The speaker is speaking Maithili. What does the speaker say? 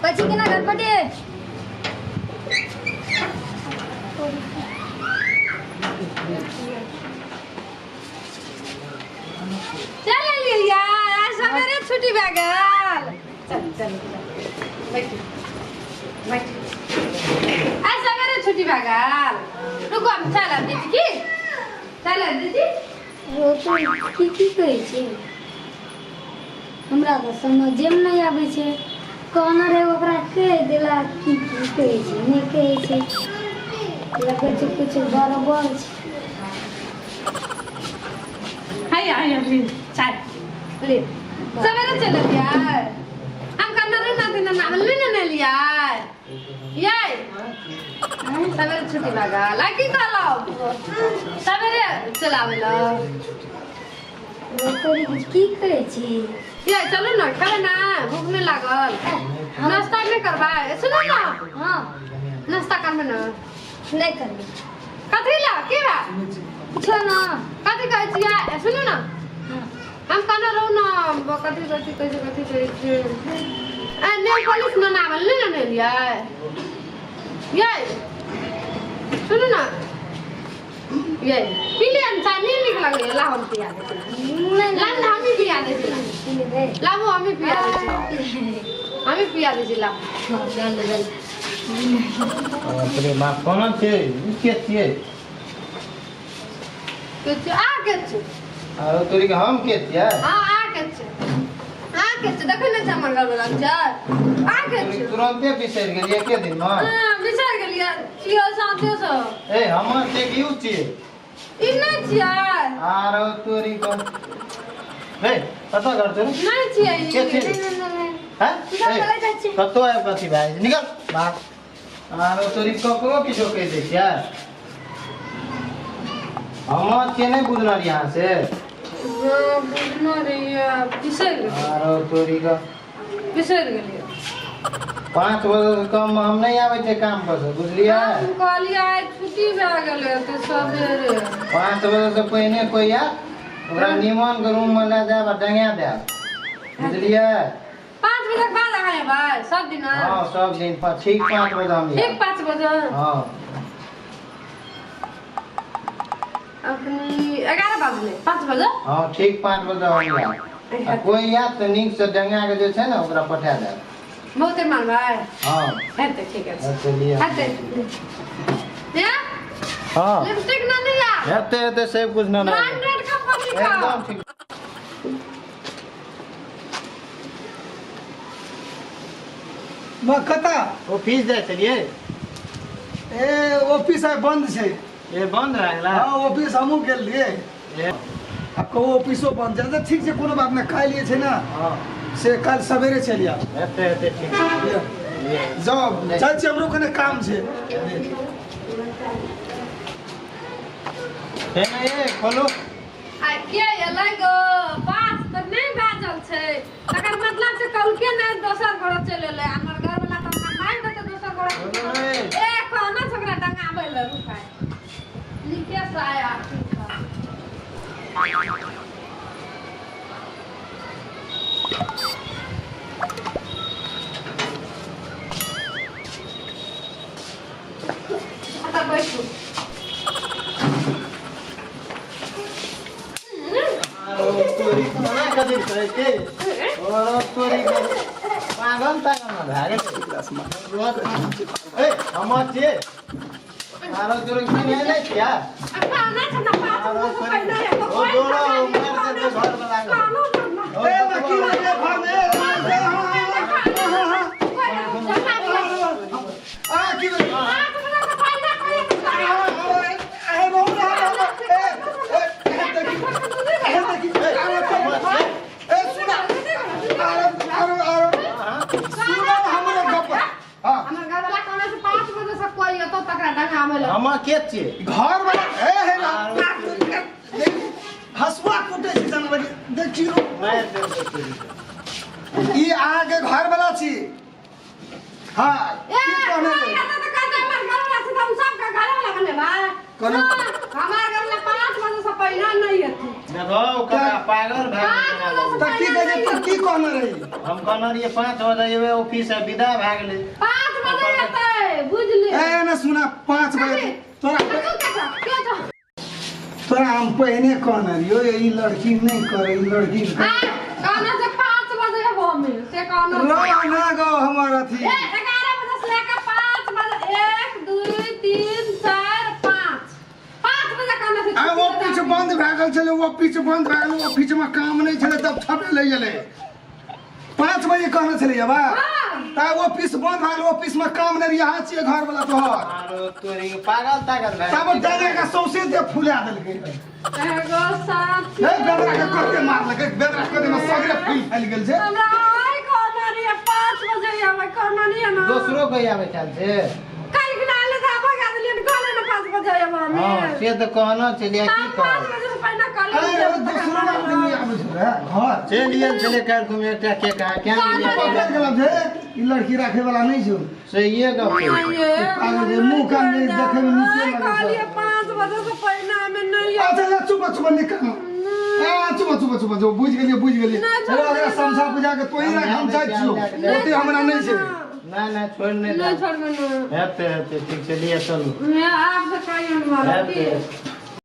પછી केना गणपति चल एलियै आइ सवेरे छुट्टी भए गेल। चल चल बैठ बैठ, आइ सवेरे छुट्टी भए गेल। रुकू, हम चाय लाबि दै छी। की चाय लाबि दै छी? ओ तू की की कहै छै, हमरा तऽ समझेमे नहि आबै छै। कहने रहै ओकरा कहि देला की की कहै छै, नहि कहै छै। लगै छै किछु गड़बड़ छै। हैया हैया, प्लीज चाय ले। सवेरे चल एलियै। हम कहने रही ना दिन ना ले ने लियै ये। सवेरे छुट्टी भए गेल। आ की कहलौ सवेरे चलाबै लए? ओ तोरी की कहै छी? ये चलू ने, खेबै ना? भूख नहि लागल? नाश्ता नहि करबै? सुनू ने। हँ। नाश्ता करबै ने? नहि करबै। कथी ला? की बा? कुछो ना। कथी कहै छियै? सुनू ने। हँ। हम कहने रहू ने, कथी कथी कहै छै, कथी कहै छै, ए नेल पॉलिश न नावल नहि ने लियै। ये सुनू ने, ये पी लिअ ने चाय। नहि नीक लगैए? ला, हम पिया दै छी। नहि। ला ने, हमही पिया दै छी। पी लेबै। लाबू, हमही पिया दै छी, हमही पिया दै छी, ला। चल चल। बाप रे बाप, कोना छियै ई? के छियै? के छियै? आ के छियै? आरो तोरी के, हम के छियै? हाँ, आ के छियै, आ के छियै? देखै नहि छै हमर घरवला छै? आ के तोरी छियै? तुरन्ते बिसरि गेलियै एके दिनमे। हाँ, बिसरि गेलियै छियै साँचे सँ। ए, हमर छियै कि उ छियै? ई नहि छियै? आरो तोरी के, रे कतऽ घर छौ रे? नहि छियै ई। के छियै? नहि नहि नहि। हैं? चल, ए, चलै जाइ छी। कतौ आबि कथी भए जाइ छै? निकल बाहर। आरो तोरी, ककरो किछो कहि दै छियै? हमर छियै, नहि बुझल यहाँ से? हाँ, बुझना रहियै, बिसरि गेलियै। आरो तोरी के। बिसरि गेलियै। 5 बजे से कम हम नहि आबै छियै काम पर से, बुझलियै? हम कहलियै आइ छुट्टी भए गेलै तऽ सवेरे। 5 बजे से पहिने कोइ आयत, ओकरा निमन के रूम में लए जायब आ डंगा देब, बुझलियै? 5 बजे के बाद अहाँ एबै सब दिन? हाँ, सब दिन ठीक 5 बजे हम ठीक। आयब। 5 बजे? हाँ। अखनी 11 बजलै, 5 बजे? हाँ, ठीक 5 बजे हम आयब आ कोइ आयत तऽ नीक से डंगा के जे छै ने ओकरा पठा देब। बहुते मानबै? हाँ। हेतै, ठीक अछि। हेतै, लिअ। हेतै। ये हाँ। लिपस्टिक ना लिया। हेतै हेतै, सब कुछ ना ना। ब्रांडेड कंपनी का। एकदम ठीक। माँ कतऽ? ऑफिस जाइ छलियै। ए, ऑफिस आइ बंद छै। ए, बंद भए गेलै? हाँ, ऑफिस हमहूँ गेल रहियै। ए। आ कहू, ऑफिसो बंद छै। अच्छा ठीक छै, कोनो बात नहि। काल्हि जे छै ने हाँ से काल्हि सवेरे चलि आयब। हेतै हेतै, ठीक। लिअ। लिअ। जाउ, जाइ छी, हमरो कने काम छै। हे ने, ए खोलू। आ के एलै गो? बात तऽ नहि बाजल छै, तकर मतलब छै कलके नहि दोसर घर चलि एलै। हमर घरवला तऽ हमरा मारि देतै दोसर घर। बोलू रे। ए, कहना छोकरा डंगाबै लए रुकाय नीके से आया। एतऽ बैठू। तोरी कोना कथी करै छै? और तोरी के, पागल तागल ना भए गेलै? ए, हमर छियै। आरो तोरी की नहि नहि छियै? खाना छै ना, 5 बजे से पहिने एतऽ ओ कोइ दोनो खाना मारि देतै घर वाला के। खाना ना। ओ ए, माँ, की भेलै घरमे? ए, ए, हाँ, हाँ, हाँ, हाँ, आ, की भेलै? 5 बजे से पहिने कोइ आ, आ, ए, रहू ना, रहू ना। ए, ए, ए, देखी, ए, देखी, आरो, ए, सुना, आरो, आरो, आरो, सुना हमरो गप। हाँ। हमर घरवाला कहने से 5 बजे से कोई एतौ तकरा डंगाबै लए। हमर के छियै? घर वाला हे हे ना, हसुआ कुटे छै जानवर, देखियो। मारि देबै तोरी के। ई अहाँके घर वाला छी? हाँ। ए, की कहने कोई रहे? एतौ तऽ कहतै हमर घरवाला छै तऽ हम सबके घरवाला बनेबै। कहने- हमर घरवाला 5 बजे से पहिना नहीं एतै। देखो कका पागल भए पाँच गेलै। बजे से तऽ की पहिना कहै छै नहीं तू की कहने रही? हम कहने रहियै 5 बजे एबै ऑफिस से विदा भए गेलै। 5 बजे एतै बुझली। ए ना सुना 5 बजे तोरा तू के छ के छ? तोरा हम पहिने कहने रहियो ई लड़की नहि करे, ई लड़की आ कहना से 5 बजे एबो हमे से कहना। रह ना गो हमर अथी। ए 11 बजे से लेके 5 बजे 1 2 3 4 5 5 बजे कहना से। आ वो पीछ बंद भए गेल छलै, वो पीछ बंद भए गेल, वो पीछ में काम नहि छलै तब छपे ले गेलै। 5 बजे कहने छलै बा ता वो पीस बंद भए गेल, वो पीस में काम नहि रही। यहाँ छियै घर वाला तोहर। आरो तोरी पागल तागल भए तब दादा के सौंसे दे फुला देलकै। एगो सात हे बेदरा के कते मारलकै, बेदरा के में सगरे फूल फैल गेल छै। हमरा आइ कहना रहियै 5 बजे आबै कहना नहीं है ना। दोसरो कोई आबै छल से कल गिना ले तऽ भगा देलियै कहले ना 5 बजे आबै हमे। हां से तऽ कहना छलियै की हम 5 कहब बजे से पहिने कहले। अरे दोसरो आदमी आबै छै रे घर। चलि गेल छलै काल्हि तुम एकटा के कहा क्या पकड़ गेल जे ई लड़की राखे वाला नहीं छौ। सहिए गप छै। पागल जे मुंह कान नहि देखै मे नीचे लगै छै। कहलियै 5 बजे से पहिने हमे नहीं। अच्छा ले चुप चुप निकल। हां चुप चुप चुप जो बुझ गेलियै बुझ गेलियै। अरे समझा बुझा के तोही राख, हम जाइ छियौ ओते हमरा नहीं छै। ना ना छोड़ नहीं नहीं छोड़बै ना। हेतै हेतै ठीक छै लिए चलू। मैं आप से कहियो मारा हेतै।